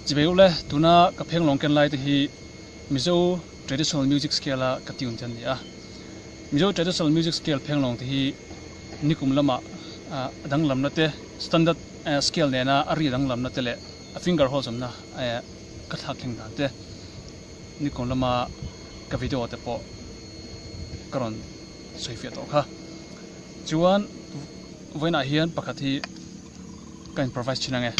Chivei ule tuna ka phenglawng ken lai te hi Mizo traditional music scale a ka tune te an ni a. Mizo traditional music scale phenglawng te hi nikum lamah a danglamna te standard scale nena a ri danglamna te leh a finger hold zawmna ka thlak thleng dan te nikum lama ka video te pawh ka rawn sawi fiah tawh kha. Chuan vawiinah hian pakhat hi ka improvise thin ang e.